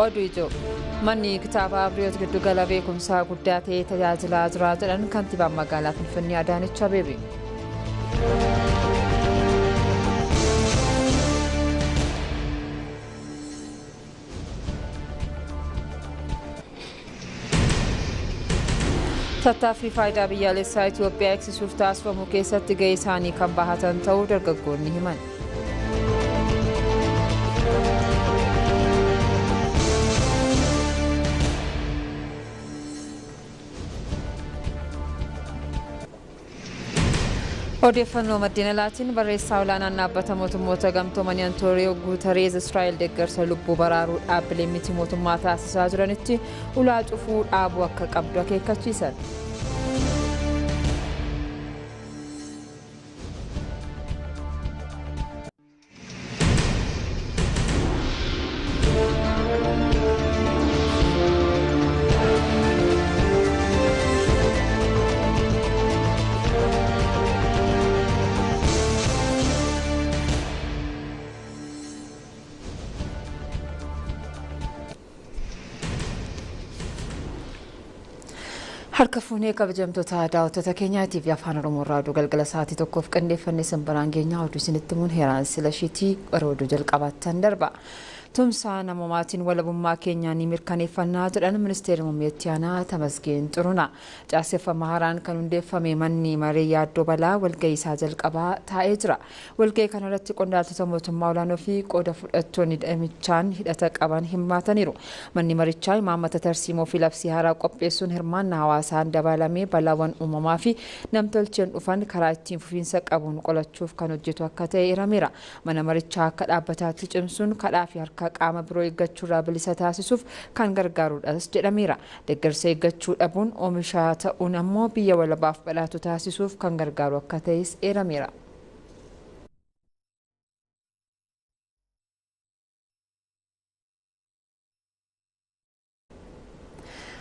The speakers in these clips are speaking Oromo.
Oduu ijoo manni kitaaba Abriyoot giddugala beekumsaa guddaa ta'ee tajaajilaa jira jedhan kantiibaan magaalaa Finfinnee Adaanech Abeebee. Tattaaffii faayidaa biyyaalessaa Itoophiyaa eegsisuuf taasifamu keessatti gahee isaanii kan bahatan ta'uu dargaggoonni himan. Odeeffannoo maddeen alaatiin barreessaa olaanaan dhaabbata mootummoota gamtoomanii Antooniyoo Guutereez Israa'el deeggarsa lubbuu baraaruu dhaabbileen miti mootummaa taasisaa jiranitti ulaa cufuu dhaabuu akka qabdu akeekkachiisan. Harka fuunee kabajamtoota daawwattoota keenyaatiif afaan Oromoo irraa oduu galgala sa'aatii tokkoof qindeeffannee sanbaraan geenyaa oduu isinitti himuun heeraan silashiitii gara oduu jalqabaattan darba. Tumsaa namumaatiin walabummaa keenyaa ni mirkaneeffannaa jedhan ministeerri muummee itti aanaa Tamasgeen Xurunaa. Caaseffama haaraan kan hundeeffame manni maree yaaddoo balaa walgahii isaa jalqabaa taa'ee jira. Walgahii kanarratti qondaaltota mootummaa olaanoo fi qooda fudhattoonni dhamichaan hidhata qaban hirmaataniiru. Manni marichaa imaammata tarsiimoo fi labsii haaraa qopheessuun hirmaannaa hawaasaan dabalamee balaawwan uumamaa fi namtolcheen dhufan karaa ittiin fufiinsa qabuun qolachuuf kan hojjetu akka ta'e ibsameera. Mana marichaa akka dhaabbataatti cimsuun kadhaa fi harka qaama biroo eeggachuurraa bilisa taasisuuf kan gargaarudhas jedhameera. Deeggarsa eeggachuu dhabuun oomisha ta'uun ammoo biyya walabaaf badhaatu taasisuuf kan gargaaru akka ta'es eerameera.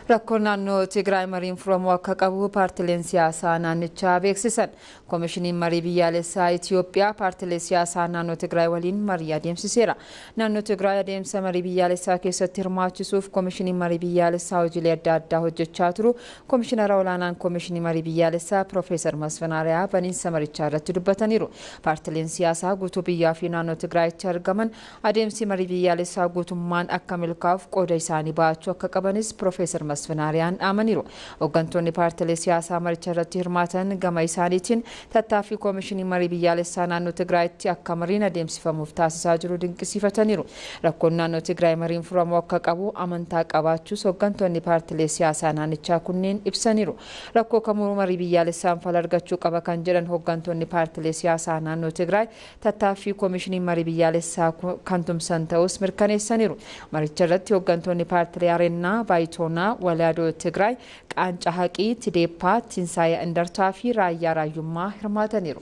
Rakkoon naannoo Tigraay mariin furamuu akka qabu paartileen siyaasaa naannichaa beeksisan. Koomishiniin marii biyyaalessaa Itoophiyaa paartilee siyaasaa naannoo Tigraay waliin marii adeemsiseera. Naannoo Tigraay adeemsa marii biyyaalessaa keessatti hirmaachisuuf koomishiniin marii biyyaalessaa hojiilee adda addaa hojjechaa turu. Koomishinara olaanaan koomishinii marii biyyaalessaa Piroofeesar Masfin Ariyaa baniinsa marichaa irratti dubbataniiru. Paartileen siyaasaa guutuu biyyaa fi naannoo Tigraayitti argaman adeemsi marii biyyaalessaa guutummaan akka milkaa'uuf qooda isaanii bahachuu akka qabanis Piroofeesar Masfin Ariyaan dhaamaniiru. Hooggantoonni paartilee siyaasaa maricha irratti hirmaatan gama isaaniitiin tattaaffii koomishinii marii biyyaalessaa naannoo Tigraayitti akka mariin adeemsifamuuf taasisaa jiru dinqisiifataniiru. Rakkoon naannoo Tigraay mariin furamuu akka qabu amantaa qabaachuus hooggantoonni paartilee siyaasaa naannichaa kunneen ibsaniiru. Rakkoo kamuu marii biyyaalessaan fala argachuu qaba kan jedhan hooggantoonni paartilee siyaasaa naannoo Tigraay tattaaffii koomishinii marii biyyaalessaa kan tumsan ta'us mirkaneessaniiru. Maricha irratti hooggantoonni paartilee Areenaa, Baayitoonaa, Walaadoo Tigraay, Qaanca Haqii, Tideeppaa, Tinsaayee Indartaa fi Raayyaa Raayyummaa hirmaataniiru.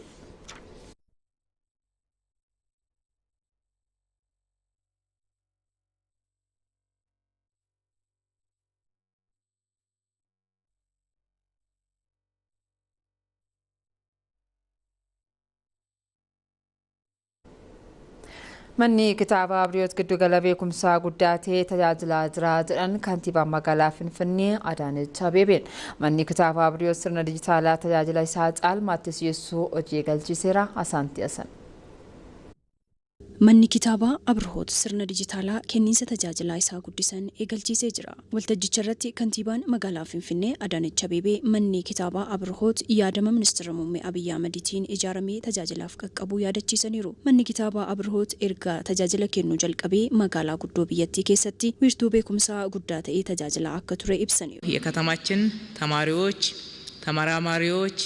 Manni kitaaba Abriyoot giddugala beekumsaa guddaa ta'ee tajaajilaa jira jedhan kantiibaan magaalaa Finfinnee Adaanech Abeebeen. Manni kitaaba Abriyoot sirna dijitaalaa tajaajila isaa caalmaatti si'eessuu hojii eegalchiiseera. Asaanti Asan. Manni kitaabaa Abrihoot sirna dijitaalaa kenniinsa tajaajilaa isaa guddisan eegalchiisee jira. Waltajjicha irratti kantiibaan magaalaa Finfinnee Adaanech Abeebee manni kitaabaa Abrihoot yaadama ministeera muummee Abiyyi Ahmediitiin ijaaramee tajaajilaaf qaqqabuu yaadachiisaniiru. Manni kitaabaa Abrihoot erga tajaajila kennuu jalqabee magaalaa guddoo biyyattii keessatti wiirtuu beekumsaa guddaa ta'ee tajaajilaa akka ture ibsaniiru. የከተማችን ተማሪዎች፣ ተመራማሪዎች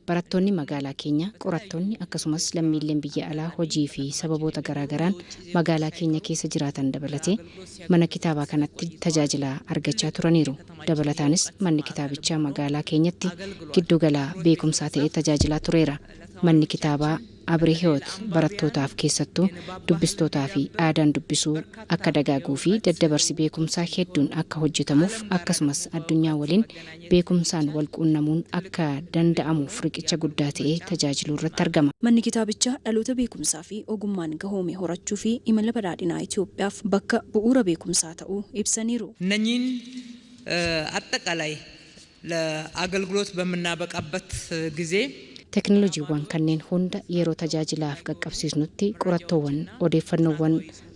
Barattoonni magaalaa keenya, qorattoonni akkasumas lammiileen biyya alaa hojii fi sababoota garaagaraan magaalaa keenya keessa jiraatan dabalatee mana kitaabaa kanatti tajaajila argachaa turaniiru. Dabalataanis manni kitaabichaa magaalaa keenyatti giddugala beekumsaa ta'ee tajaajilaa tureera. Manni kitaabaa Abrihiyoot barattootaaf, keessattuu dubbistootaa fi aadaan dubbisuu akka dagaaguu fi daddabarsi beekumsaa hedduun akka hojjetamuuf, akkasumas addunyaa waliin beekumsaan wal quunnamuun akka danda'amuuf riqicha guddaa ta'ee tajaajiluu irratti argama. Manni kitaabichaa dhaloota beekumsaa fi ogummaan gahoome horachuu fi imala badhaadhinaa Itoophiyaaf bakka bu'uura beekumsaa ta'uu ibsaniiru. እነኚህን አጠቃላይ ለአገልግሎት በምናበቃበት ጊዜ Teknooloojiiwwan kanneen hunda yeroo tajaajilaaf qaqqabsiisnutti, qorattoowwan odeeffannoowwan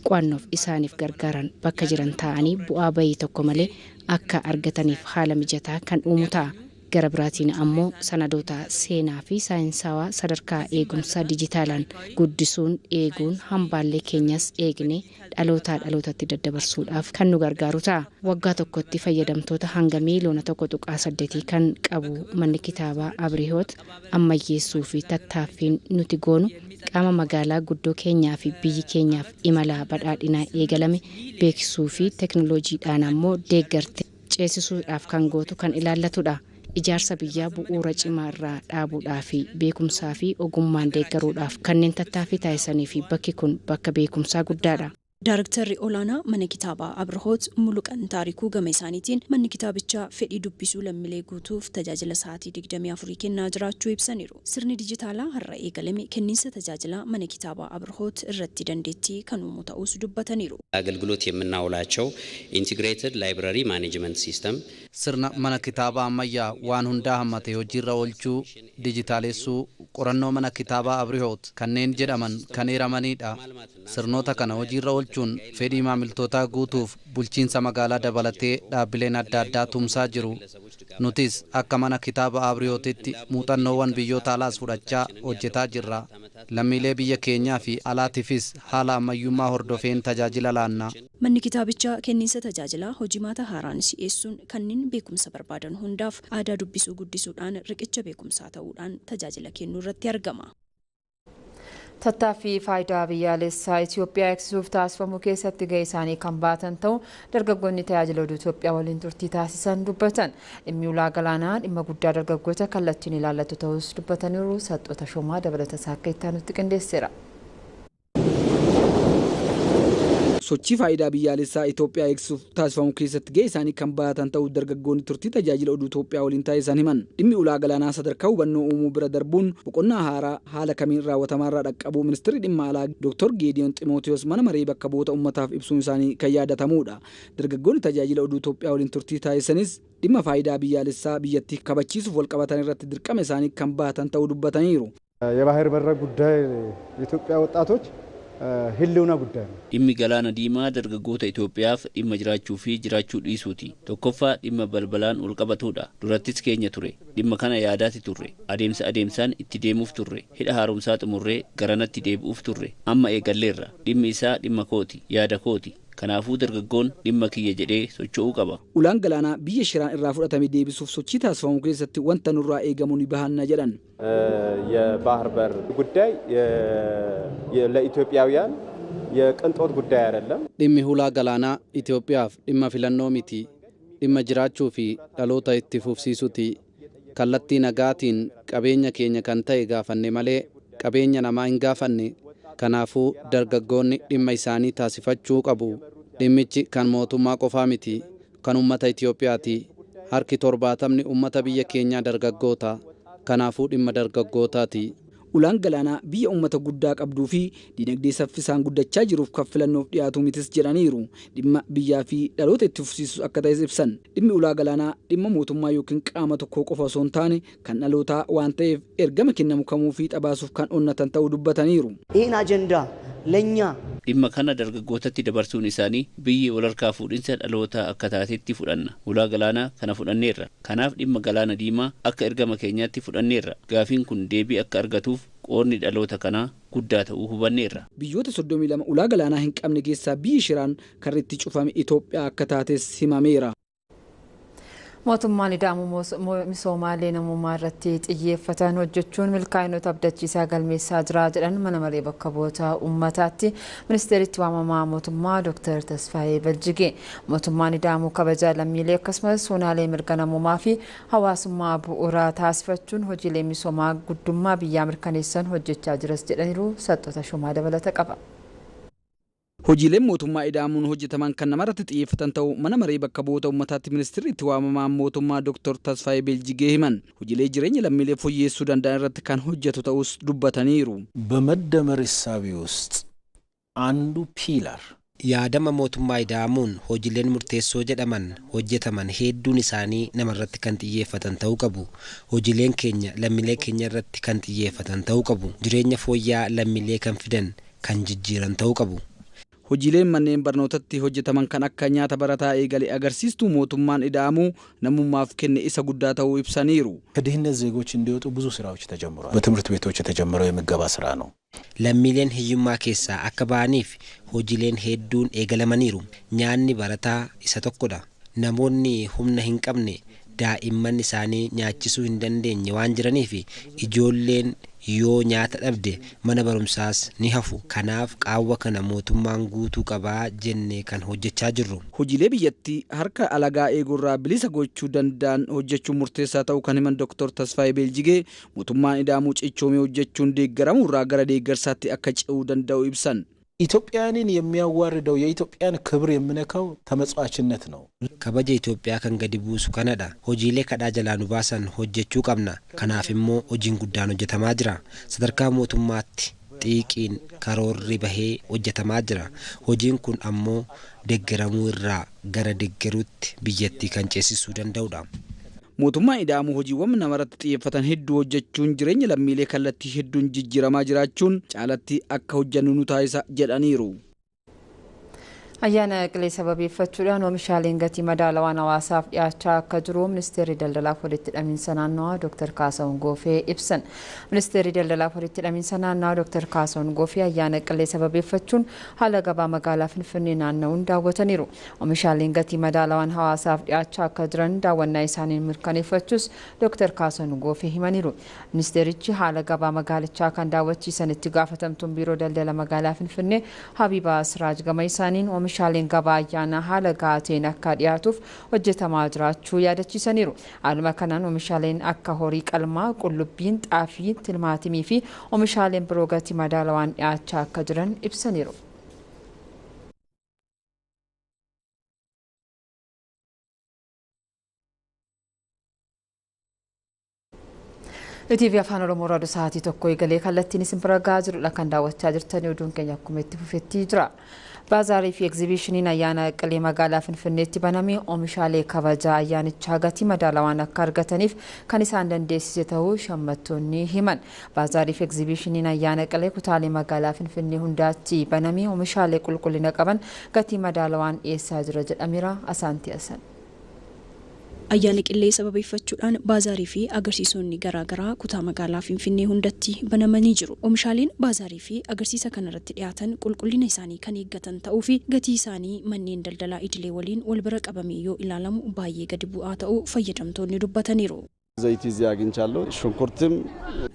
qo'annoof isaaniif gargaaran bakka jiran taa'anii bu'aa bayii tokko malee akka argataniif haala mijataa kan uumu ta'a. Gara biraatiin ammoo sanadoota seenaa fi saayinsawaa sadarkaa eegumsaa dijitaalaan guddisuun eeguun hambaalee keenyas eegnee dhalootaa dhalootatti daddabarsuudhaaf kan nu gargaaru ta'a. Waggaa tokkotti fayyadamtoota hanga miiliyoona 1.8 kan qabu manni kitaabaa Abrihoot ammayyeessuu fi tattaaffiin nuti goonu qaama magaalaa guddoo keenyaa fi biyyi keenyaaf imala badhaadhinaa eegalame beeksisuu fi teknooloojiidhaan ammoo deeggarte ceesisuudhaaf kan gootu kan ilaallatudha. Ijaarsa biyyaa bu'uura cimaa irraa dhaabuudhaa fi beekumsaa fi ogummaan deeggaruudhaaf kanneen tattaaffii taasisanii fi bakki kun bakka beekumsaa guddaadha. Daarektarri olaanaa mana kitaabaa Abrihoot Muluqan Taarikuu gama isaaniitiin, manni kitaabichaa fedhii dubbisuu lammiilee guutuuf tajaajila sa'aatii 24 kennaa jiraachuu ibsaniiru. Sirni dijitaalaa har'a eegalame kenniinsa tajaajilaa mana kitaabaa Abrihoot irratti dandeettii kan uumu ta'uus dubbataniiru. አገልግሎት የምናውላቸው integrated library management system Sirna mana kitaabaa ammayyaa waan hundaa hammate hojiirra oolchuu, dijitaalessuu, qorannoo mana kitaabaa Abrihoot kanneen jedhaman kan eeramanidha. Sirnoota kana hojiirra oolchuun fedhii maamiltootaa guutuuf bulchiinsa magaalaa dabalatee dhaabbileen adda addaa tumsaa jiru. Nutis akka mana kitaaba Abrihootitti muuxannoowwan biyyoota alaas fudhachaa hojjetaa jirra. Lammiilee biyya keenyaa fi alaatiifis haala ammayyummaa hordofeen tajaajila laanna. Manni kitaabichaa kenniinsa tajaajilaa hojimaata haaraan si'eessuun kanneen beekumsa barbaadan hundaaf aadaa dubbisuu guddisuudhaan riqicha beekumsaa ta'uudhaan tajaajila kennuu irratti argama. Tattaaffii faayidaa biyyaalessaa Itoophiyaa eegsisuuf taasifamu keessatti gahee isaanii kan baatan ta'u dargaggoonni tajaajila oduu Itoophiyaa waliin turtii taasisan dubbatan. Dhimmi ulaa galaanaa dhimma guddaa dargaggoota kallattiin ilaallatu ta'us dubbataniiru. Saxxoota Shoomaa dabalata isaa akka itti aanutti qindeesseera. Sochii faayidaa biyyaalessaa Itoophiyaa eegsisuuf taasifamu keessatti gahee isaanii kan baatan ta'uu dargaggoonni turtii tajaajila oduu Itoophiyaa waliin taasisan himan. Dhimmi ulaa galaanaa sadarkaa hubannoo uumuu bira darbuun boqonnaa haaraa haala kamiin raawwatamaarraa dhaqqabuu ministeerri dhimma alaa Dr. Geediyoon Ximootiyoos mana maree bakka bu'oota uummataaf ibsuun isaanii kan yaadatamudha. Dargaggoonni tajaajila oduu Itoophiyaa waliin turtii taasisanis dhimma faayidaa biyyaalessaa biyyattii kabachiisuuf walqabatan irratti dirqama isaanii kan baatan ta'uu dubbataniiru. የባህር በር ጉዳይ የኢትዮጵያ ወጣቶች ህልውና ጉዳይ ነው። Dhimmi galaana diimaa dargaggoota Itoophiyaaf dhimma jiraachuu fi jiraachuu dhiisuuti. Tokkoffaa, dhimma balbalaan wal qabatudha. Durattis keenya ture. Dhimma kana yaadaati turre. Adeemsa adeemsaan itti deemuuf turre. Hidha haaromsaa xumurree garanatti deebi'uuf turre. Amma eegalleerra. Dhimmi isaa dhimma kooti. Yaada kooti. Kanaafuu dargaggoon dhimma kiyya jedhee socho'uu qaba. Ulaan galaanaa biyya Shiraan irraa fudhatame deebisuuf sochii taasifamu keessatti wanta nurraa eegamu ni bahanna jedhan. የባህር በር ጉዳይ ለኢትዮጵያውያን የቅንጦት ጉዳይ አይደለም። Dhimmi hulaa galaanaa Itoophiyaaf dhimma filannoo miti. Dhimma jiraachuu fi dhaloota itti fufsiisuti. Kallattii nagaatiin qabeenya keenya kan ta'e gaafanne malee qabeenya namaa hin gaafanne. Kanaafuu dargaggoonni dhimma isaanii taasifachuu qabu. Dhimmichi kan mootummaa qofaa miti. Kan uummata Itoophiyaati. Harki 70ni uummata biyya keenyaa dargaggoota. Kanaafuu dhimma dargaggootaati. Ulaan galaanaa biyya uummata guddaa qabduu fi dinagdee saffisaan guddachaa jiruuf kan filannoof dhiyaatu mitis jedhaniiru. Dhimma biyyaa fi dhaloota itti fufsiisu akka ta'es ibsan. Dhimmi ulaa galaanaa dhimma mootummaa yookiin qaama tokkoo qofa osoo hin taane kan dhalootaa waan ta'eef ergama kennamu kamuu fi xabaasuuf kan onnatan ta'uu dubbataniiru. ይህን አጀንዳ ለእኛ Dhimma kana dargaggootatti dabarsuun isaanii biyyi walharkaa fuudhinsa dhalootaa akka taatetti fudhanna. Ulaa galaanaa kana fudhanneerra. Kanaaf dhimma galaana diimaa akka ergama keenyaatti fudhanneerra. Gaafiin kun deebii akka argatuuf qoodni dhaloota kanaa guddaa ta'uu hubanneerra. Biyyoota 32 ulaa galaanaa hin qabne keessaa biyyi Shiraan karri itti cufame Itoophiyaa akka taates himameera. Mootummaan ida'amuu misoomaalee namummaa irratti xiyyeeffatan hojjechuun milkaa'inoota abdachiisaa galmeessaa jira jedhan mana maree bakka bu'oota uummataatti ministeeritti waamamaa mootummaa Dr. Tasfaayee Beljigee. Mootummaan ida'amuu kabajaa lammiilee akkasumas sonaalee mirga namummaa fi hawaasummaa bu'uura taasifachuun hojiilee misoomaa guddummaa biyyaa mirkaneessan hojjechaa jiras jedhaniiru. Saxxoota Shumaa dabalata qaba. Hojiileen mootummaa ida'amuun hojjetaman kan namarratti xiyyeeffatan ta'uu mana maree bakka bu'oota uummataatti ministeerri itti waamamaa mootummaa Dr. Tasfaayee Beljigee himan. Hojiilee jireenya lammiilee fooyyessuu danda'an irratti kan hojjetu ta'us dubbataniiru. በመደመር እሳቤ ውስጥ አንዱ ፒላር Yaadama mootummaa ida'amuun hojiileen murteessoo jedhaman hojjetaman hedduun isaanii namarratti kan xiyyeeffatan ta'uu qabu. Hojiileen keenya lammiilee keenya irratti kan xiyyeeffatan ta'uu qabu. Jireenya fooyya'aa lammiilee kan fidan kan jijjiiran ta'uu qabu. Hojiileen manneen barnootatti hojjetaman kan akka nyaata barataa eegale agarsiistuu mootummaan ida'amuu namummaaf kenne isa guddaa ta'uu ibsaniiru. ከድህነት ዜጎች እንዲወጡ ብዙ ስራዎች ተጀምረዋል። በትምህርት ቤቶች የተጀመረው የምገባ ስራ ነው። Lammiileen hiyyummaa keessaa akka ba'aniif hojiileen hedduun eegalamaniiru. Nyaanni barataa isa tokkodha. Namoonni humna hin qabne daa'imman isaanii nyaachisuu hin dandeenye waan jiraniif ijoolleen yoo nyaata dhabde mana barumsaas ni hafu. Kanaaf qaawwa kana mootummaan guutuu qabaa jennee kan hojjechaa jirru. Hojiilee biyyattii harka alagaa eeguurraa bilisa gochuu danda'an hojjechuun murteessaa ta'uu kan himan Dr. Tasfaayee Beljigee mootummaan ida'amuu cichoomee hojjechuun deeggaramuurraa gara deeggarsaatti akka ce'uu danda'u ibsan. ኢትዮጵያንን የሚያዋርደው የኢትዮጵያን ክብር የሚነካው ተመጽዋችነት ነው። Kabaja Itoophiyaa kan gadi buusu kanadha. Hojiilee kadhaa jalaa nu baasan hojjechuu qabna. Kanaaf immoo hojiin guddaan hojjetamaa jira. Sadarkaa mootummaatti xiiqiin karoorri bahee hojjetamaa jira. Hojiin kun ammoo deeggaramuu irraa gara deeggaruutti biyyattii kan ceesisuu danda'udha. Mootummaan ida'amuu hojiiwwan namarratti xiyyeeffatan hedduu hojjechuun jireenya lammiilee kallattii hedduun jijjiiramaa jiraachuun caalatti akka hojjennu nu taasisa jedhaniiru. Ayyaana Qilee sababeeffachuudhaan oomishaaleen gatii madaalawaan hawaasaaf dhiyaachaa akka jiru ministeerri daldalaaf walitti hidhamiinsa naannawaa Dr. Kaasahuun Goofee ibsan. Ministeerri daldalaaf walitti hidhamiinsa naannawaa Dr. Kaasahuun Goofee ayyaana Qilee sababeeffachuun haala gabaa magaalaa Finfinnee naanna'uun daawwataniiru. Oomishaaleen gatii madaalawaan hawaasaaf dhiyaachaa akka jiran daawwannaa isaaniin mirkaneeffachuus Dr. Kaasahuun Goofee himaniiru. Ministeerichi haala gabaa magaalichaa kan daawwachiisan itti gaafatamtuun biiroo daldala magaalaa Finfinnee Habiibaa Siraaj gama isaaniin oomishaaleen gabaa ayyaanaa haala gahaa ta'een akka dhiyaatuuf hojjetamaa jiraachuu yaadachiisaniiru. Haaluma kanaan oomishaaleen akka horii qalmaa, qullubbiin, xaafii, tilmaatimii fi oomishaaleen biroo gatii madaalawaan dhiyaachaa akka jiran ibsaniiru. ETV Afaan Oromoo raadiyoo sa'aatii 1 eegalee kallattiin isin bira gahaa jirudha kan daawwachaa jirtanii oduun keenya akkuma itti fufetti jira. Baazaarii fi egzibiishiniin ayyaana Qilee magaalaa Finfinneetti baname oomishaalee kabajaa ayyaanichaa gatii madaalawaan akka argataniif kan isaan dandeessise ta'uu shammattoonni himan. Baazaarii fi egzibiishiniin ayyaana Qilee kutaalee magaalaa Finfinnee hundaatti baname oomishaalee qulqullina qaban gatii madaalawaan dhiyeessaa jira jedhameera. Asaantii Asan. Ayyaana Qilee sababeeffachuudhaan baazaarii fi agarsiisonni garaagaraa kutaa magaalaa Finfinnee hundatti banamanii jiru. Oomishaaleen baazaarii fi agarsiisa kanarratti dhiyaatan qulqullina isaanii kan eeggatan ta'uu fi gatii isaanii manneen daldalaa idilee waliin wal bira qabamee yoo ilaalamu baay'ee gadi bu'aa ta'uu fayyadamtoonni dubbataniiru. ዘይት እዚህ አግኝቻለሁ። ሽንኩርትም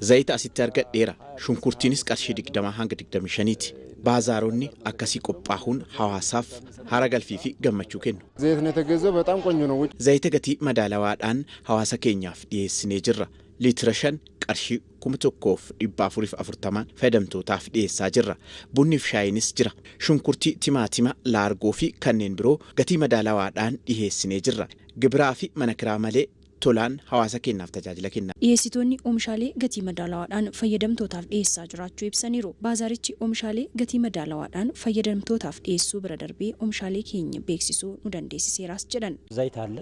Zayita asitti argadheera. Shunkurtiinis qarshii 20 hanga 25ti. Baazaaronni akkasii qophaahuun hawaasaaf haara galfii fi gammachuu kennu. ዘይት ነው የተገዛው። በጣም ቆንጆ ነው። Zayita gatii madaalawaadhaan hawaasa keenyaaf dhiyeessinee jirra. Liitira 5 qarshii 1440 fayyadamtootaaf dhiyeessaa jirra. Bunni fi shaayinis jira. Shunkurtii, timaatima, laargoo fi kanneen biroo gatii madaalawaadhaan dhiyeessinee jirra. Gibiraa fi mana kiraa malee tolaan hawaasa keenyaaf tajaajila kenna. Dhiyeessitoonni oomishaalee gatii madaalawaadhaan fayyadamtootaaf dhiyeessaa jiraachuu ibsaniiru. Baazaarichi oomishaalee gatii madaalawaadhaan fayyadamtootaaf dhiyeessuu bira darbee oomishaalee keenya beeksisuu nu dandeessiseeraas jedhan. ዘይት አለ።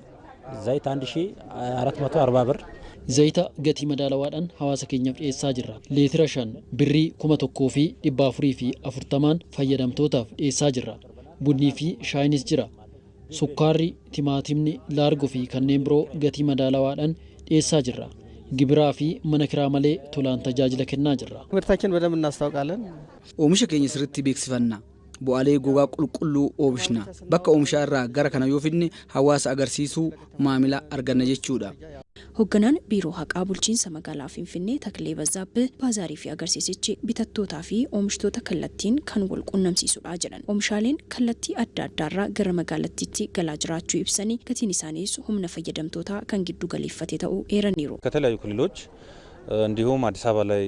ዘይት 1440 ብር Zayita gatii madaalawaadhaan hawaasa keenyaaf dhiyeessaa jirra. Liitira 5 birrii 1440 fayyadamtootaaf dhiyeessaa jirra. Bunnii fi shaayinis jira. Sukkaarri, timaatimni, laargoo fi kanneen biroo gatii madaalawaadhaan dhiyeessaa jirra. Gibiraa fi mana kiraa malee tolaan tajaajila kennaa jirra. ምርታችን በደንብ እናስታውቃለን። Oomisha keenya sirriitti beeksifanna. Bu'aalee gogaa qulqulluu oomishna. Bakka oomishaa irraa gara kana yoo fidne hawaasa agarsiisuu maamila arganna jechuudha. Hoogganaan Biiroo Haqaa Bulchiinsa Magaalaa Finfinnee Taklee Bazzaabbee baazaarii fi agarsiisichi bitattootaa fi oomishtoota kallattiin kan wal quunnamsiisudha jedhan. Oomishaaleen kallattii adda addaarraa gara magaalattiitti galaa jiraachuu ibsanii gatiin isaaniis humna fayyadamtootaa kan giddu galeeffate ta'uu eeraniiru. ከተለያዩ ክልሎች እንዲሁም አዲስ አበባ ላይ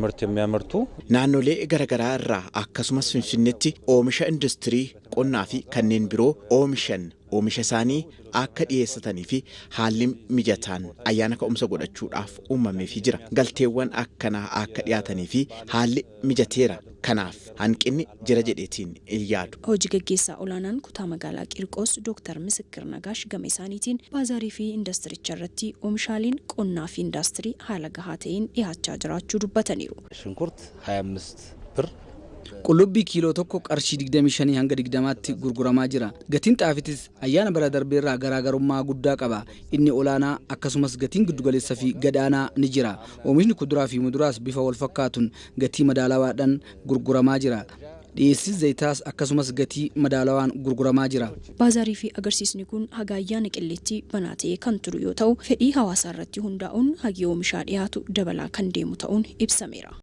ምርት የሚያመርቱ Naannolee garaagaraa irraa akkasumas Finfinneetti oomisha industirii qonnaa fi kanneen biroo oomishan oomisha isaanii akka dhiyeessatanii fi haalli mijataan ayyaana ka'umsa godhachuudhaaf uumameefii jira. Galteewwan akkanaa akka dhiyaatanii fi haalli mijateera. Kanaaf hanqinni jira jedheetiin hin yaadu. Hojii gaggeessaa olaanaan kutaa magaalaa Qirqoos Dooktar Misikir Nagaash gama isaaniitiin baazaarii fi indastiricha irratti oomishaaleen qonnaa fi indastirii haala gahaa ta'een dhiyaachaa jiraachuu dubbataniiru. ሽንኩርት 25 ብር Qullubbii kiiloo tokko qarshii 25 hanga 20tti gurguramaa jira. Gatiin xaafitis ayyaana bara darbeerraa garaagarummaa guddaa qaba. Inni olaanaa akkasumas gatiin giddugaleessaa fi gadaanaa ni jira. Oomishni kuduraa fi muduraas bifa wal fakkaatuun gatii madaalawaadhaan gurguramaa jira. Dhiyeessi zayitaas akkasumas gatii madaalawaan gurguramaa jira. Baazaarii fi agarsiisni kun haga ayyaana qilleetti banaa ta'ee kan turu yoo ta'u, fedhii hawaasaa irratti hundaa'uun hagi oomishaa dhiyaatu dabalaa kan deemu ta'uun ibsameera.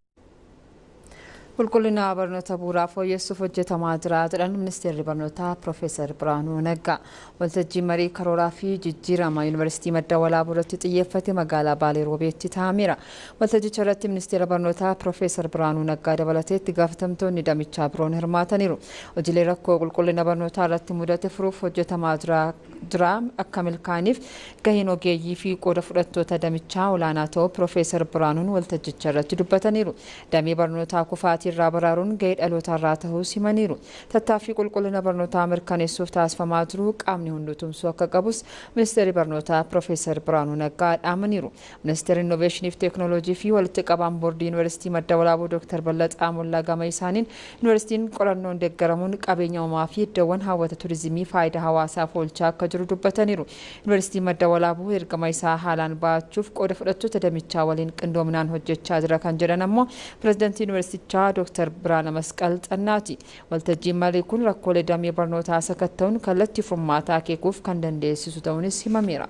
Qulqullina barnoota bu'uuraa fooyyessuuf hojjetamaa jira jedhan ministeerri barnootaa Piroofeesar Birhaanuu Naggaa. Waltajjii marii karooraa fi jijjiirama yuunivarsiitii Madda Walaabuu irratti xiyyeeffate magaalaa Baalee Roobeetti taa'ameera. Waltajjicha irratti ministeera barnootaa Piroofeesar Birhaanuu Naggaa dabalatee itti gaafatamtoonni damichaa biroon hirmaataniiru. Hojiilee rakkoo qulqullina barnootaa irratti mudate furuuf hojjetamaa jira akka milkaa'aniif gaheen ogeeyyii fi qooda fudhattoota damichaa olaanaa ta'uu Piroofeesar Birhaanuun waltajjicha irratti dubbataniiru. Damee barnootaa kufaatii irraa baraaruun gahee dhaloota irraa ta'uu himaniiru. Tattaaffii qulqullina barnootaa mirkaneessuuf taasifamaa jiru qaamni hunduu tumsuu akka qabus ministeerri barnootaa Piroofeesar Birhaanuu Naggaa dhaamaniiru. Ministeerri Innoveeshinii fi Teekinooloojii fi walitti qabaan boordii Yuunivarsiitii Madda Walaabuu Dooktar Ballaxaa Mollaa gama isaaniin yuunivarsiitiin qorannoon deeggaramuun qabeenya uumamaa fi iddoowwan hawwata turizimii faayidaa hawaasaaf oolchaa akka jiru dubbataniiru. Yuunivarsiitiin Madda Walaabuu ergama isaa haalaan ba'achuuf qooda fudhattoota damichaa waliin qindoominaan hojjechaa jira kan jedhan ammoo pirezidaantii yuunivarsiitichaa Dooktar Birhaana Masqal Xannaati. Waltajjiin marii kun rakkoolee damee barnootaa sakatta'uun kallattii furmaataa akeekuuf kan dandeessisu ta'uunis himameera.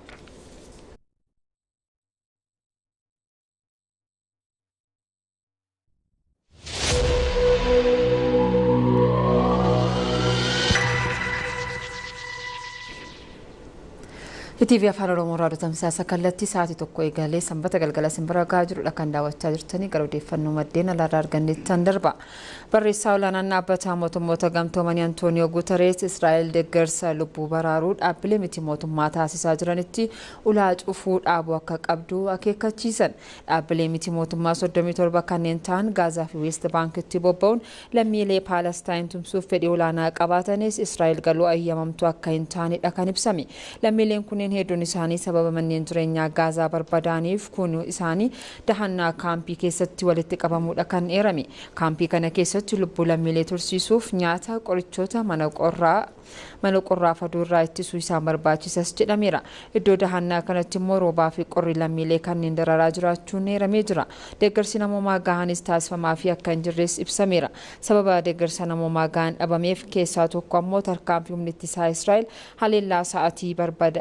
TV Afaan Oromoo irraa tamsaasa kallattii sa'aatii 1 eegalee sanbata galgala simbira gahaa jirudha kan daawwachaa jirtanii gara odeeffannoo maddeen alaarraa argannettan darba. Barreessaa olaanaan dhaabbata mootummoota gamtoomanii Antooniyoo Guuterees Israa'el deeggarsa lubbuu baraaruu dhaabbilee miti mootummaa taasisaa jiranitti ulaa cufuu dhaabuu akka qabdu akeekkachiisan. Dhaabbilee miti mootummaa 37 kanneen ta'an Gaazaa fi Weest Baankitti bobba'uun lammiilee Paalestaayin tumsuuf fedhii olaanaa qabaatanis Israa'el galuu ayyamamtuu akka hin taanedha kan ibsame. Lammiileen kunneen hedduun isaanii sababa manneen jireenyaa Gaazaa barbaadaaniif kun isaanii dahannaa kaampii keessatti walitti qabamuudha kan eerame. Kaampii kana keessatti lubbuu lammiilee tursiisuuf nyaata, qorichoota, mana qorraa fi aduurraa ittisuu isaan barbaachisas jedhameera. Iddoo dahannaa kanatti immoo roobaa fi qorri lammiilee kanneen dararaa jiraachuun eeramee jira. Deeggarsi namoomaa gahaanis taasifamaa fi akka hin jirres ibsameera. Sababa deeggarsa namoomaa gahaan dhabameef keessaa tokko ammoo tarkaanfii humni ittisaa Israa'el haleellaa sa'aatii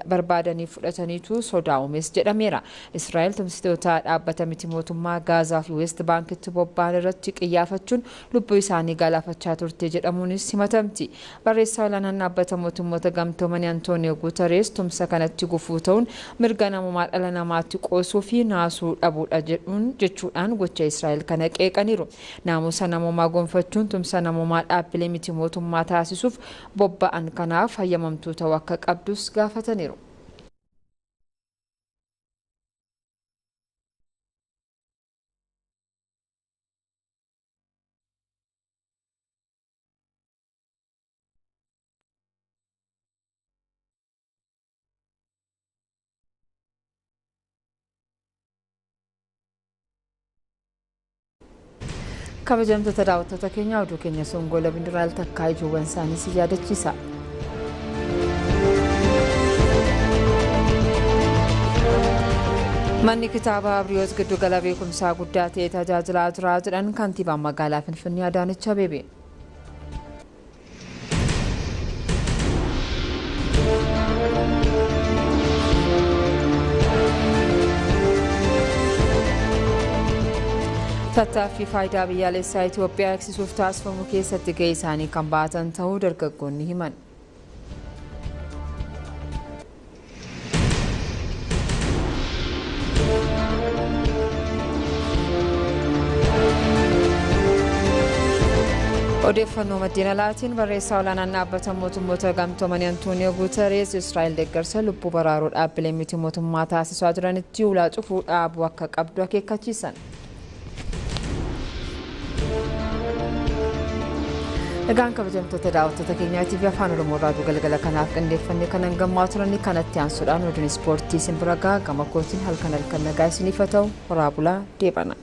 barbaadanii fudhataniitu sodaa uumes jedhameera. Israa'el tumsitoota dhaabbata miti mootummaa Gaazaa fi Weest Baankitti bobba'an irratti qiyyaafachuun lubbuu isaanii galaafachaa turte jedhamuunis himatamti. Barreessaa olaanaan dhaabbata mootummoota gamtoomanii Antooniyoo Guuterees tumsa kanatti gufuu ta'uun mirga namummaa dhala namaatti qoosuu fi naasuu dhabuudha jechuudhaan gocha Israa'el kana qeeqaniiru. Naamusa namummaa gonfachuun tumsa namummaa dhaabbilee miti mootummaa taasisuuf bobba'an kanaaf hayyamamtuu ta'uu akka qabdus gaafataniiru. Kabajamtoota daawwattoota keenya oduu keenya songola bindiraal takkaa ijoowwan isaanii si yaadachiisa. Manni kitaaba Abriyoot giddu gala beekumsaa guddaa ta'e tajaajilaa jira jedhan kantiibaan magaalaa Finfinnee Adaanech Abeebee. Tattaaffii faayidaa biyyaalessaa Itoophiyaa eegsisuuf taasifamu keessatti gahee isaanii kan baatan ta'uu dargaggoonni himan. Odeeffannoo maddeen alaatiin barreessaa olaanaan dhaabbata mootummoota gamtoomanii Antooniyoo Guuterees Israa'el deeggarsa lubbuu baraaruu dhaabbilee miti mootummaa taasisaa jiranitti ulaa cufuu dhaabuu akka qabdu akeekkachiisan. Egaan kabajamtoota daawwattoota keenyaatiif afaan Oromoo raadiyoo galgala kanaaf qindeeffannee kan hangammaa turani kanatti aansuudhaan oduun ispoortii isin bira gaha gama kootiin halkan halkan nagaa isiniif haa ta'u horaa bulaa deebana.